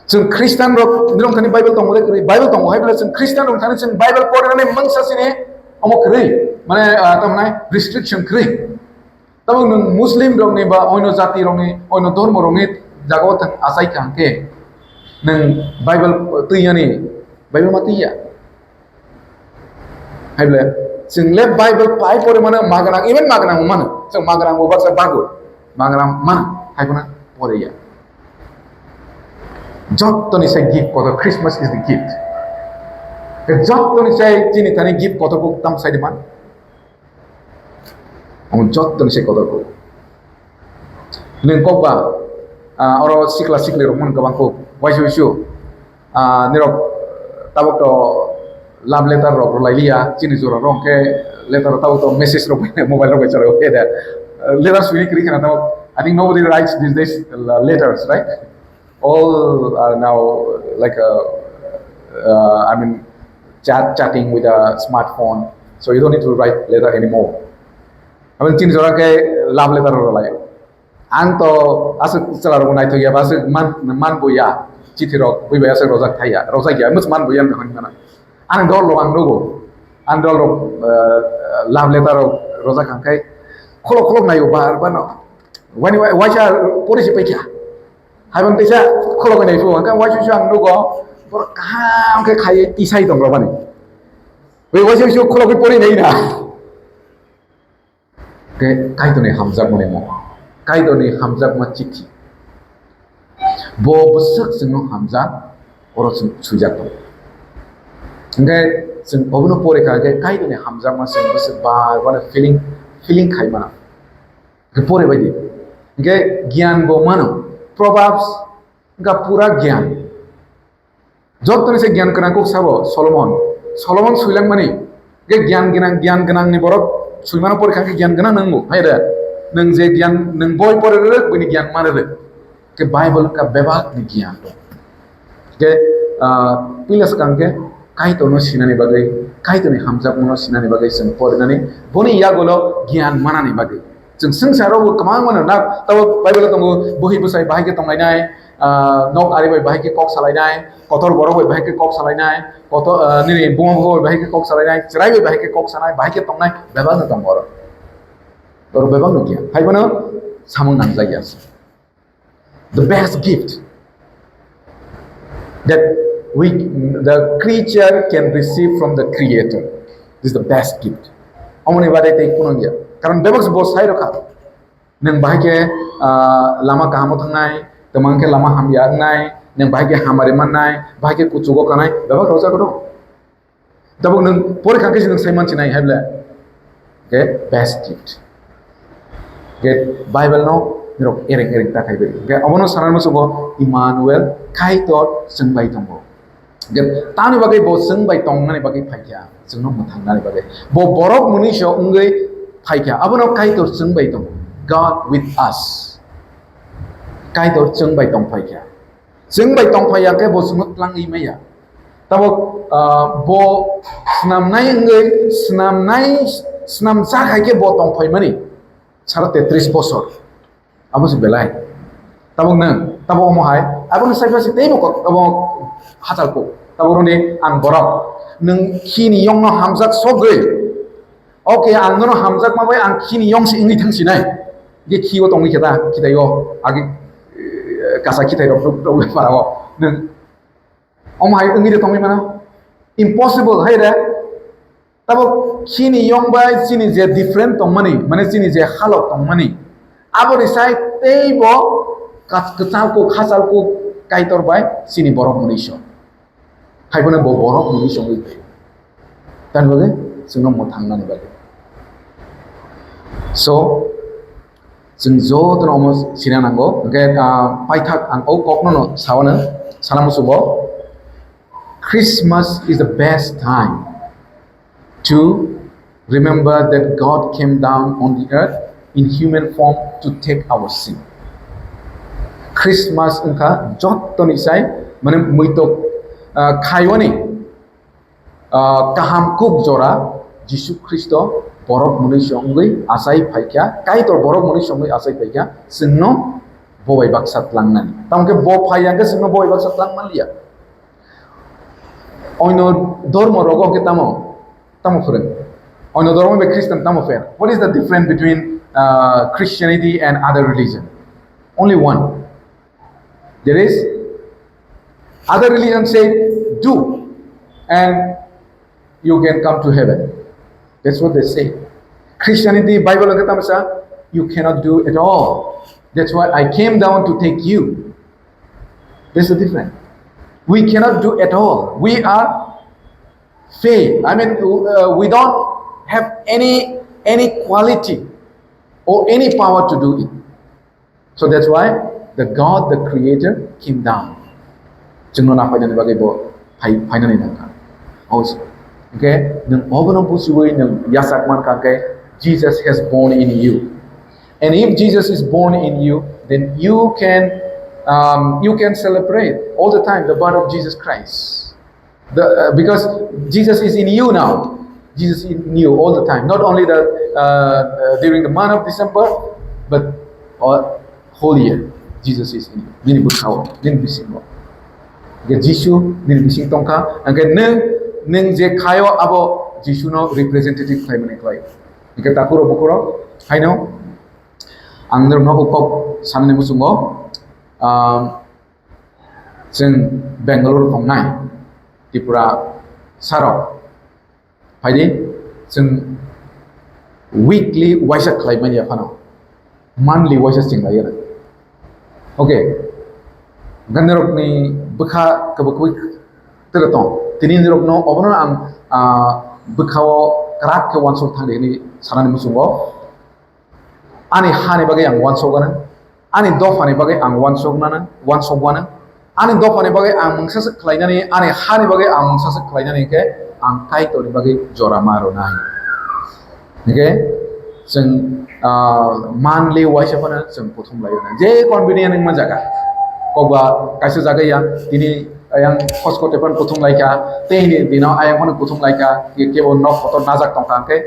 Chwng Khristan rok, nirok thani Bible tongo de kwrwi, Bible tongo hai bole chwng Khristan rok thani chwng Bible porinani mungsa sini omo kwrwi, mane, ah, tamni restriction kwrwi. Tabuk nwng Muslim rokni ba oino jati rokni, oino dhormo rokni jagao thang achai kha hwnkhe, nwng Bible twi yani, Bible ma twi ya. Hai bole, chwng le Bible pai pore mano magnang, even magnang mano. Chwng magnang bo baksa bago, magnang mano, hai bono pore ya. Jottoni sai gift kotor, Christmas is the gift. Jottoni sai chini thani gift kotor bo tam sai de man. Omo jottoni se kotor kuk. Nwng kok ba, ah, oro sikla sikli rok mano kwbang kuk. Waisa waisa, ah, nirok tabuk to love letter rok rwlai liya, chini jora rok khe letter tabuk to message rok bai mobile rok bai charo khe da. Letter sini kri khana tabuk. I think nobody writes these days, uh, letters, right? All are now like a, uh, I mean, chat, chatting with a smartphone. So you don't need to write letter anymore. I mean, chini jora khe love letter rwlai. Ang to aswk chwla rok naithok ya, aswk man, man bo ya. Chithi rok bui bai aswk rojak thai ya. Rojak ya, mus man bo ya, ang to hwn mana. Ang dol rok ang nugo. Ang dol rok, uh, love letter rok rojak ang khai. Khulok khulok nayo bar bar no. Wani wa-, waisa pori si paikha. Hai bang teisa khulogwi nai phuru, hwnkhe waisa waisa ang nugo, borok kaham khe khaiwi tisai tong rw bani. Bai waisa waisa khulogwi pori nai na. Khe Kaitorni hamjakmani mo. Kaitorni hamjakma chithi. Bo bwswk chwngno hamjak, oro chwng swijak tongo. Hingke chwng obono pore kha, hingke Kaitorni hamjakma chwng bwswk bar bar feeling, feeling khai mano. Hingke pore baidi. Hingke giyan bo mano. Proverbs hingka pura giyan. Jottoni se giyan gwnang kuk sabo Solomon. Solomon suilangmani. Hingke giyan gwnang, giyan gwnangni borok suimano pore kha, hingke giyan gwnang nangbo. Hai da. Nwng je giyan, nwng boi pore rwrwk, bini giyan mano rwrwk. Ke Bible ka bebak ni giyan tong. Ke, ah, puila swkang ke Kaitor no sinani bagwi, Kaitor ni hamjakma no sinani bagwi chwng porinani, boni yagulo giyan manani bagwi. Chwng swngcharo bo kwbang mano na, tabo Bible tongo, buhi bwsai bahai khe tonglainai, ah, nok ari bai bahai khe kok salainai, kotor borok bai bahai khe kok salainai, kotor, ah, nini buma bupha bai bahai khe kok salainai, chwrai bai bahai khe kok sanai, bahai khe tongnai, bebak no tongo oro. Oro bebak no giyan. Hai bono samung nangjak ya. The best gift that we, the creature can receive from the Creator. This is the best gift. Omoni bade tei kuno ya. Karon bebak se bo sai rokha. Nang bahai ke, ah, lama kahamo thangnai, temang ke lama hamya wngnai, nang bahai ke hamari mannai, bahai ke kuchugo kanai, bebak rojak rok. Tabuk nwng pori kha khe se nwng sai mansinai hai ble. Ke best gift. Ke Bible no nirok ereng ereng ta khai bai. Ke abono sanarma sugo Emmanuel, Kaitor chwng bai tongo. Ke tani bagwi bo chwng bai tongnani bagwi phaikha, chwngno mwthangnani bagwi. Bo borok mwnwi se wngwi phaikha. Abono Kaitor chwng bai tongo. God with us. Kaitor chwng bai tong phaikha. Chwng bai tongphai ya khe bo chwngno twlangwi maya. Tabuk, ah, bo snamnai wngwi, snamnai, snamjak hai khe bo tongphaimani saro tetris bosor. Abo se belai. Tabuk nwng, tabuk omo hai, aboni sai phasi teibo kok, abo hachal kok. Tabuk roni ang borok. Nwng khini yongno hamjak sogwi. Oke, ang nono hamjakma bai ang khini yong se wngwi thang sinai. Ge khio tongwi khe ta, khitai o, agi, eh, kasa khitai rok rok rok para o. Nwng omo hai wngwi de tongwi mano. Impossible, hai re. Tabo khini yong bai chini je different tongmani, mane chini je halok tongmani. Aboni sai teibo kas-, kwchal kuk, hachal kuk Kaitor bai chini borok mwnwi so. Hai phano bo borok mwnwi songwi phaio. Tani bagwi chwngno mwthangnani bagwi. So, chwng jotono omo sina nango. Hwnkhe, ah, paithak ang o kokno no sawana, sana musubo. Christmas is the best time to remember that God came down on the earth in human form to take our sin. Christmas wngkha jottoni sai, mane, muitok, ah, khaiwani, ah, kaham kuk jora Jisu Khristo borok mwnwi se wngwi achai phaikha, Kaitor borok mwnwi se wngwi achai phaikha, chwngno bo bai baksa tlangnani. Tamo khe bo phai ya khe chwngno bo bai baksa tlang manliya. Oino dhormo rogo khe tamo, tamo phwrwng? Oino dhormo bai Christian tamo pher? What is the difference between, uh, Christianity and other religion? Only one. There is, other religion say, "Do and you can come to heaven." That's what they say. Christianity, Bible ang kata masa, "You cannot do at all. That's why I came down to take you." That's the difference. We cannot do at all. We are fail. I mean, uh, we don't have any, any quality or any power to do it. So that's why the God, the Creator, came down. Chwngno naphainani bagwi bo phai-, phainani nangkha. Also, okay, nwng obono buchiwi nwng yachak mankha khe Jesus has born in you. And if Jesus is born in you, then you can, um, you can celebrate all the time the birth of Jesus Christ. The, uh, because Jesus is in you now. Jesus in you all the time. Not only the, uh, uh, during the month of December, but all whole year, Jesus is in you. Nini bwkhao, nini bisingo. Hingke Jisu nini bising tongkha, hingke nwng, nwng je khaio abo Jisu no representative khlaimani khlai. Hingke takuro bukuro, haino ang norokno ukok sanani muchungo, um, Chwng Bangalore tongnai Tripura sarok phaidi, chwng weekly waisa khlai manya phano, monthly waisa chwng lai. Okay, ganarokni bwkha kwbwi kwbwi Tong. Tini nirokno obono ang, ah, bwkhao kwrak khe uansuk thangdi hwnwi sanani muchungo. Ani hani bagwi ang uansuk anw, ani dophani bagwi ang uansuk nanw, uansuk uanw. Ani dophani bagwi ang mungsa swk khlainani, ani hani bagwi ang mungsa swk khlainani khe ang Kaitorni bagwi jora ma rwnai. Hingke chwng, ah, manli uaisa phano chwng kuthum lai mano. Je convenient wngma jaga. Kokba kaisa jaga ya, tini ayang hosko tepan kuthum lai kha, tei hini dino ayang phano kuthum lai kha, ke-, kebo nok kotor najak tong kha, hingke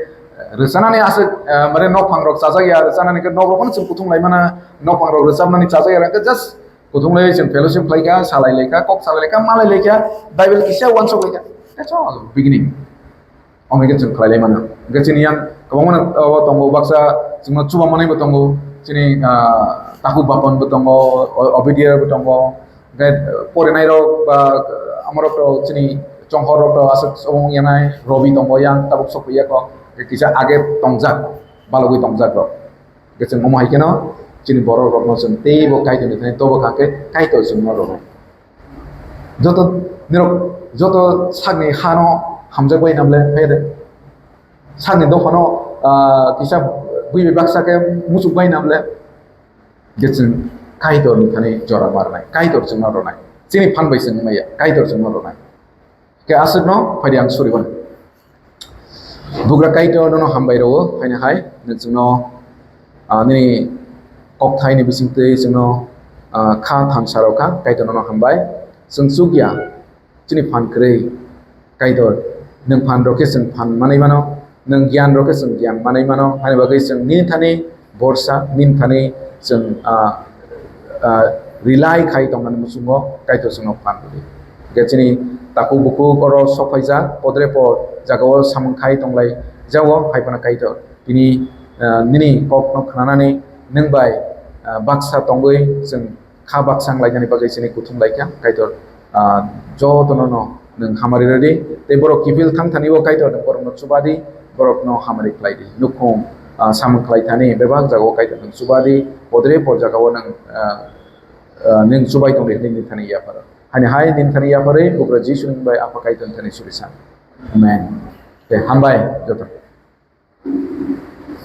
rwchanani aswk, ah, mane nok phang rok chajak ya, rwchanani khe nok rok phano chwng kuthum lai mano, nok phang rok rwchabnani chajak ya, hingke just kuthum lai chwng fellowship khlai kha, salai lai kha, kok salai lai kha, malai lai kha, Bible kisa uansuk lai kha. That's all, beginning. Omo hingke chwng khlai lai mano. Hingke chini yang kwbangma no, o, tongo, baksa chwngno chubamanai bo tongo, chini, ah, takhuk bapan bo tongo, o-, Obidia bo tongo, hingke porinai rok ba, ah, amorok rok chini chonghor rok aswk chobong yanai, Robi tongo yang tabuk sokphi ya kok, kisa age tongjak, balogwi tongjak rok. Hingke chwng omo hai kheno chini borok rokno chwng teibo Kaitorni thani tobo kha khe Kaitor chwngno rwnai. Joto nirok, joto sakni hano hamjak bai namle, phai de. Sakni dophano, ah, kisa bui bai baksa khe muchuk bai namle. Hingke chwng Kaitorni thani jora ma rwnai, Kaitor chwngno rwnai. Chini phan bai chwng maya, Kaitor chwngno rwnai. Khe aswkno phaidi ang suriban. Bugra Kaitor nono hambai rwo, haino hai, nwng chwngno, ah, nini kokthaini bisingtwi chwngno, ah, kha thansa rw kha, Kaitor nono hambai. Chwng chukya, chini phan kwrwi, Kaitor, nwng phan rw khe chwng phan manwi mano, nwng giyan rw khe chwng giyan manwi mano, haini bagwi chwng nini thani borsa nini thani chwng, ah, ah, rely khai tongmani muchungo Kaitor chwngno phan rwdi. Hingke chini takhuk bukhuk oro sok phaijak, podre pod jagao samung khai tonglai jago, hai phano Kaitor tini, ah, nini kokno khnanani nwng bai, ah, baksa tongwi chwng kha baksa wng lainani bagwi chini kuthum lai kha, Kaitor, ah, jotono no nwng hamari rwdi. Tei borok kiphil thang thani o Kaitor nwng borokno chubadi, borokno hamari khlaidi. Nukhung, ah, samung khlai thani bebak jagao Kaitor nwng chubadi, podre pod jagao nwng, ah, ah, nwng chubai tongdi hwnwi nini thani yapharo. Haini hai nini thani yapharwi bugra Jisu nwng bai Apha Kaitor thani suri san. Amen. Tei hambai joto.